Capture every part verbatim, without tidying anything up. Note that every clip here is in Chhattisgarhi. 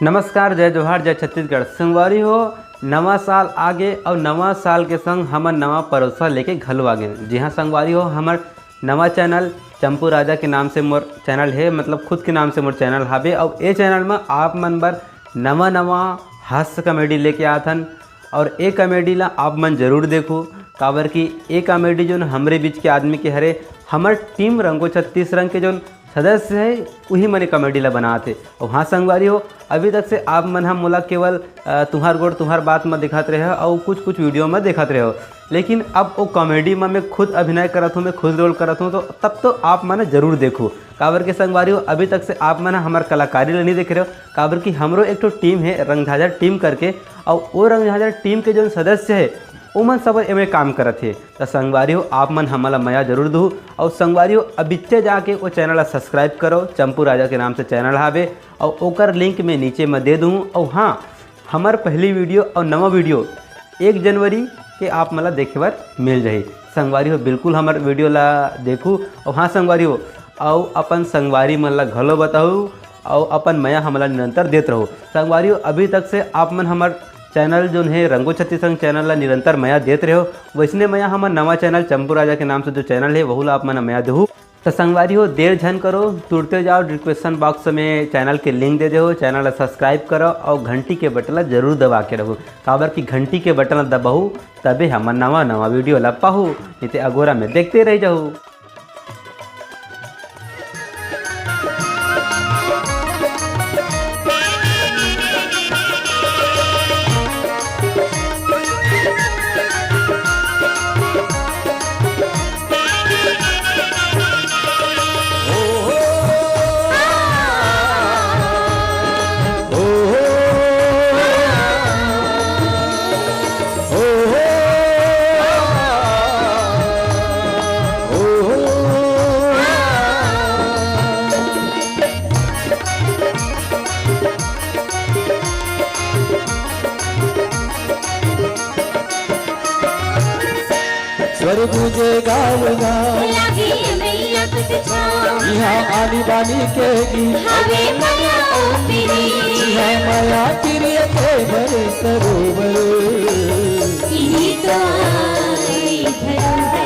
नमस्कार, जय जोहार, जय छत्तीसगढ़। संगवारी हो, नवा साल आगे अउ नवा साल के संग हमन नवा परोसा लेके घलो आगे। जी हाँ संगवारी हो, हमर नवा चैनल चंपू राजा के नाम से मोर चैनल हे, मतलब खुद के नाम से मोर चैनल हावे। अउ ए चैनल म आप मन बर नवा नवा हास्य कॉमेडी लेके आत हन। और ए कॉमेडी ला आप मन जरूर देखो, काबर कि ए कॉमेडी जोन हमरे बीच के आदमी के हरे, हमर टीम रंगो छत्तीस रंग के जोन सदस्य है, उही मने कॉमेडी ला बनात हे। और हाँ संगवारी हो, अभी तक से आप मन ह मोला केवल, अ, तुहार गोड़ तुहार बात म दिखत रहे हो और कुछ कुछ वीडियो म दिखत रहे हो, लेकिन अब वो कॉमेडी म मैं खुद अभिनय करत हूँ, मैं खुद रोल करत हूँ, तो तब तो आप मन जरूर देखो। काबर के संगवारी हो, अभी तक से आप मन ह हमर कलाकारी ला नहीं देखे रहे हो, काबर कि हमरो एक ठो टीम है रंगझाझर टीम करके, और वो रंगझाझर टीम के जोन सदस्य है, ओमन सब एमे काम करत हे। त संगवारी हो, आप मन हमन ला मया जरूर दहू, और संगवारी हो, अबिच्चे जाके वो चैनल ला सब्सक्राइब करो, चंपू राजा के नाम से चैनल हावे, और ओकर लिंक मैं नीचे में दे दूँ। और हाँ, हमर पहली वीडियो और नवा वीडियो एक जनवरी के आप मन ला देखे बर मिल जाही। संगवारी हो, बिल्कुल हमर वीडियो ला देखू। और हाँ संगवारी हो, अउ अपन संगवारी मन ला घलो बताहू, अउ अपन मया हमला निरंतर देत रहू। संगवारी हो, अभी तक से आप मन हमर चैनल जोन हे रंगो छत्तीसगढ़ चैनल ला निरंतर मया देत रहे हो, वैसने मया हमर नवा चैनल चंपू राजा के नाम से जो चैनल हे, वहू ला आप मन मया देहू। त संगवारी हो, देर झन करो, तुरते जाओ डिस्क्रिप्शन बॉक्स में चैनल के लिंक दे देहू, चैनल ला सब्सक्राइब करो और घंटी के बटन ला जरूर दबा के रखो, काबर कि घंटी के बटन ला दबाहू तबे हमर नवा नवा वीडियो ला पाहू, नहीं ते अगोरा में देखते रह जाहू। स्वर गूंजे गाँव गाँव। लागे मैया कुछ छाँव। इहाँ आनी बानी के गीत। हवे मया ओ पीरी। इहाँ मया पीरी के भरे सरोवर। इही तो आए धरोहर।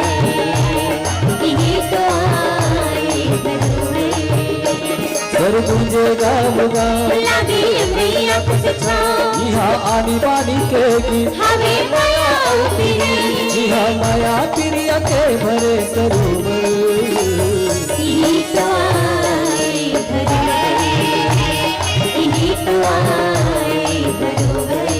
इही तो आए धरोहर। स्वर गूंजे गाँव गाँव। लागे मैया कुछ छाँव। इहाँ आनी बानी के गीत। हवे मया ओ पीरी। इहाँ मया पीरी के भरे सरोवर। इही तो आए धरोहर। इही तो आए धरोहर।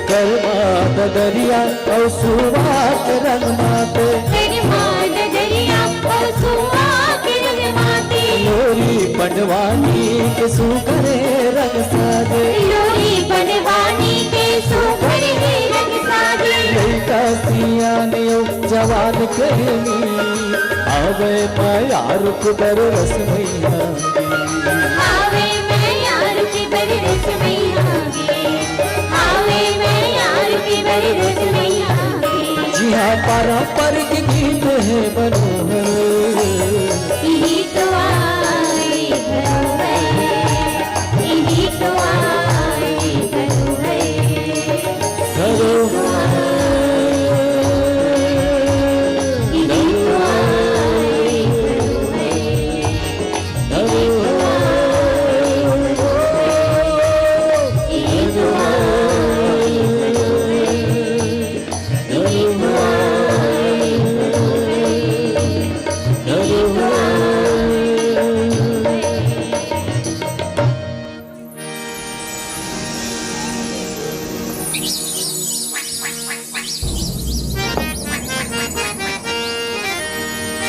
गरमा डगरिया अउ सुवा के रंग माते। गरमा डगरिया अउ सुवा के रंग माते। लोरी पंडवानी के सुघरे रंग साजे। लोरी पंडवानी के सुघरे रंग साजे। लइका सियान अउ जवान कहनी, आवे मया रुख बर रस मइया। आवे मया रुख बर रस मइया। आवे मया रुख बर रस मइया। जिहाँ पारंपरिक गीत हे मनोहर। इही तो आए धरोहर। इही तो आए धरोहर। धरोहर। इही तो आए धरोहर।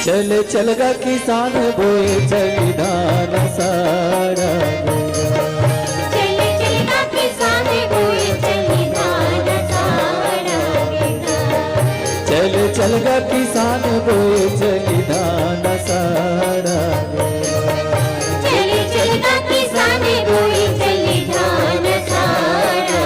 चल चल गा किसान बोए चली धान साड़ा। चल चल गा किसान बोए चली धान साड़ा। चल चल गा किसान बोए चली धान साड़ा। चल चल गा किसान बोए चली धान साड़ा।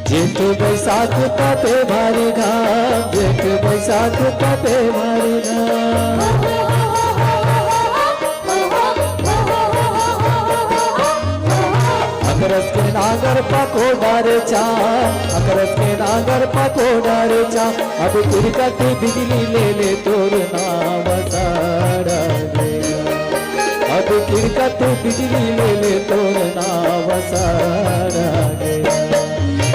जेठ बैसाख तापे भारी घाम, जेठ बैसाख तापे भारी घाम। अकरस के नांगर पको डारे चाम, अकरस के नांगर पको डारे चाम। अब तिरकत बिजली ले ले तोर नाव साड़ा गे। अब तिरकत बिजली ले ले तोर नाव साड़ा गे।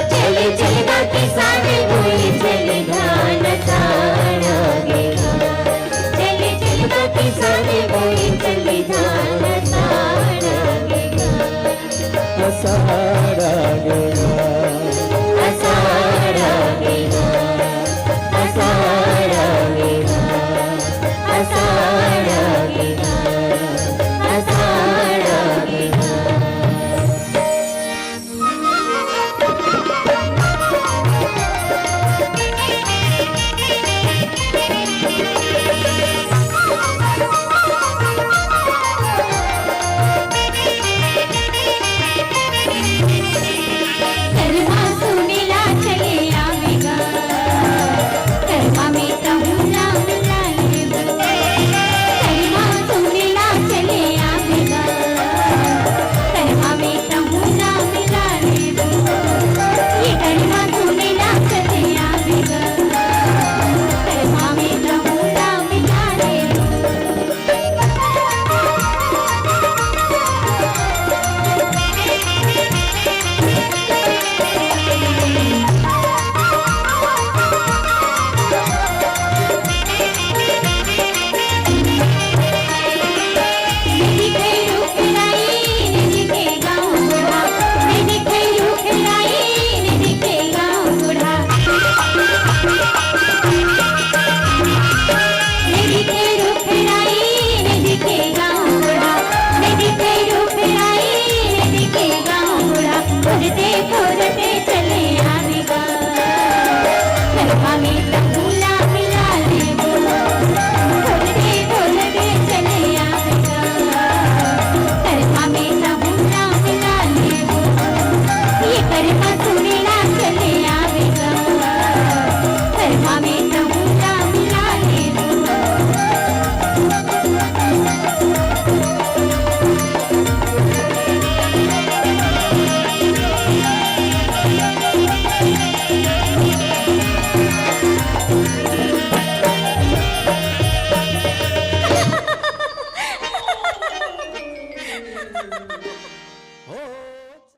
चल चल गा किसान बोए चली धान साड़ा गे। चल चल गा किसान बोए चली धान साड़ा गे। असाड़ा गे। असाड़ा गे। असाड़ा गे। असाड़ा गे। असाड़ा गे।